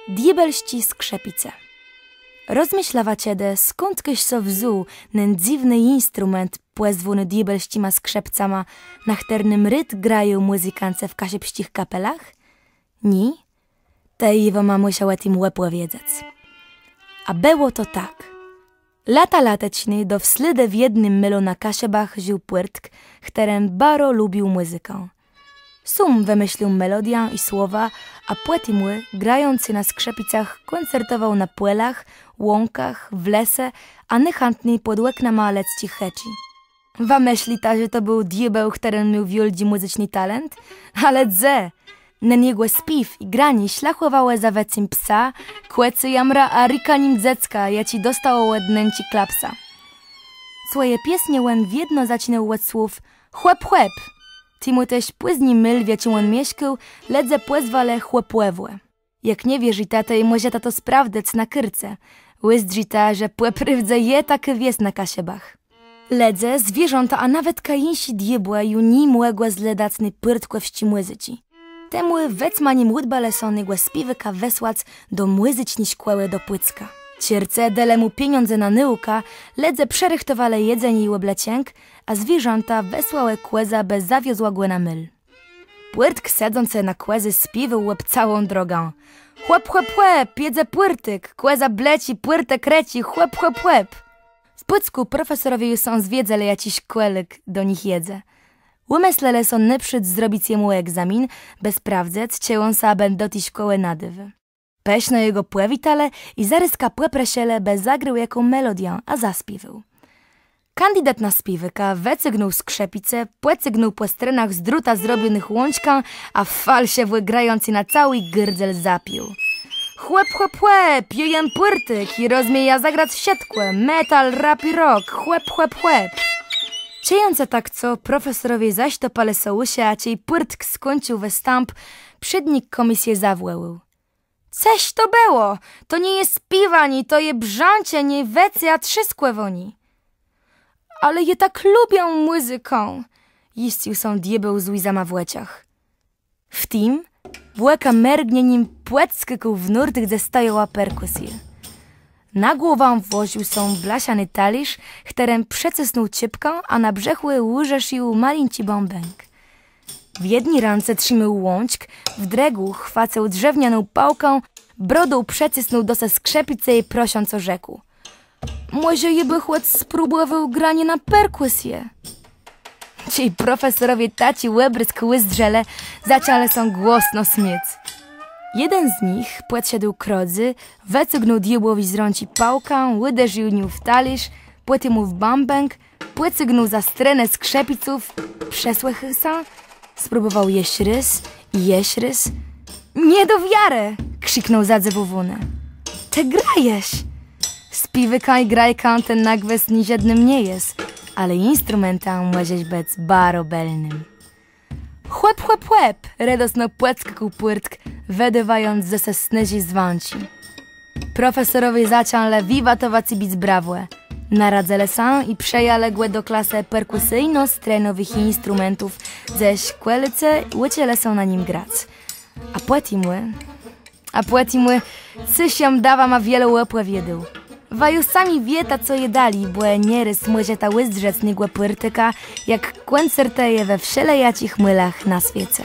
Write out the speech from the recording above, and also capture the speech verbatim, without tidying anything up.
Diôbelsczé skrzëpice. Rozmëszla wa czedë, skądkaż so wzął nen dzywny instrument, pòzwóny diôbelsczima skrzëpcama, na chtërnym ritm grają mùzykańce w kaszëbsczich kapelach? Nié? Tej jô wama mùszã ò tim òpòwiedzec. A bëło to tak. Lata lateczné do slôdë w jednym môlu na Kaszëbach żił pùrtk, chtëren baro lubił mùzykã. Sóm wëmëslił melodiã i słowa, a pòtemù, grającë na skrzëpicach, kòncertowôł na pòlach, łąkach, w lese, a nôchãtni pòd òknama lëdzczich chëczi. Wa mëslita, że to béł diôbéł, chtëren miôł wiôldżi mùzyczny talent? Ale dze! Nen jegò spiéw i granié szlachòwałë za wëcym psa, kòcym jamrã a rikanim dzecka, jaczé dostało òd nënczi klapsa. Swòje piesnie òn wiedno zaczinôł òd słów: „Chłop, chłop!” Temù téż pózni môl, w jaczim òn mieszkôł, lëdze pòzwelë Chłopòwò. Jak nie wierzita, tej mòżeta to sprawdzëc na kôrce. Ùzdrzita, że pò prôwdze je takô wies na Kaszëbach. Lëdze, zwierzãta, a nawetka jinszé diôbłë ju ni mògłë zlëdac ny pùrtkòwsczi mùzyczi. Temù wëcmanim ùdbelë so negò spiéwôka wësłac do mùzyczny szkòłë do Pùcka. Czôrce delë mù pieniãdze na nôùkã, lëdze przërëchtowelë jedzenié i òbleczënk, a zwierzãta wësłałë kòzã, bë zawiozła gò na môl. Pùrtk, sedzącë na kòze, spiéwôł òb całą drogã: „Chłop, chłop, chłop, jedze pùrtôk, kòza bleczi, pùrtôk rëczi, chłop, chłop, chłop”. W Pùckù profesorowie ju sã zwiedzelë, jaczi szkòlôk do nich jedze. Ùmëslëlë so nôprzód zrobic jemù egzamin, bë sprawdzëc, czë òn sã bãdze do ti szkòłë nadôwôł. Pëszno jegò pòwitelë i zarôzka pòprosëlë, bë zagrôł jaką melodiã a zaspiéwôł. Kandidat na spiéwôka wëcygnął skrzëpice, pòcygnął pò strënach z dróta zrobionëch łãczkã, a falszëwò grającë na całi gôrdzel zapiôł: „Chłop, chłop, chłop, jô jem pùrtôk i rozmiejã zagrac wszëtkò, metal, rap i rock, chłop, chłop, chłop”. Czëjącë tak cos, profesorowie zasztopelë so ùszë, a czej pùrtk skùńcził wëstãp, przédnik kòmisje zawòłôł: „Cëż to bëło? To nie je spiéwanié, to je brzãczenié, wëcé a trzeskòwanié”. „Ale jô tak lubiã mùzykã”, jiscył sã diôbéł ze łzama w òczach. W tim òka mërgnienim pòdskòkł w nórt, dze stojała perkùsjô. Na głowã włożił so blaszany talérz, chtërnym przëcësnął czôpkã, a na brzëchù ùwiesził malinczi bãbenk. W jedny rãce trzimôł łãczk, w drëgą chwacył drzewnianą pałkã, brodą przëcësnął do se skrzëpice i prosząco rzekł: „Mòże jô bë chòc spróbòwôł granié na perkùsje?” Czej profesorowie taczi òbrôzk ùzdrzelë, zaczãlë sã głosno smiôc. Jeden z nich pòdszedł krócy, wëcygnął diôbłowi z rãczi pałkã, ùderził nią w talérz, pòtemù w bãbenk, pòcygnął za strënë skrzëpiców, przësłëchôł sã, spróbòwôł jesz rôz i jesz rôz. „Nie do wiarë!” krziknął zadzëwòwóny. „Të grajesz!” „Spiéwôkã i grajkã të na gwës niżódnym nie jes, ale instrumentã mòżesz bëc baro bëlnym”. „Chłop, chłop, chłop!” redosno pòdskòkł pùrtk, wëdôwając ze se snôżé zwãczi. Profesorowie zaczãlë wiwatowac i bic brawò. Naradzëlë sã i przëjãlë gò do klasë perkùsyjno-strënowëch instrumentów, dze szkòlôcë ùczëlë sã na nim grac. A pòtemù, a pòtemù, cëż jô mdã wama wiele òpòwiôdôł. Wa ju sami wiéta, co je dali, bò nierôz mòżeta ùzdrzec negò pùrtôka, jak kòncertëje we wszelejaczich môlach na swiece.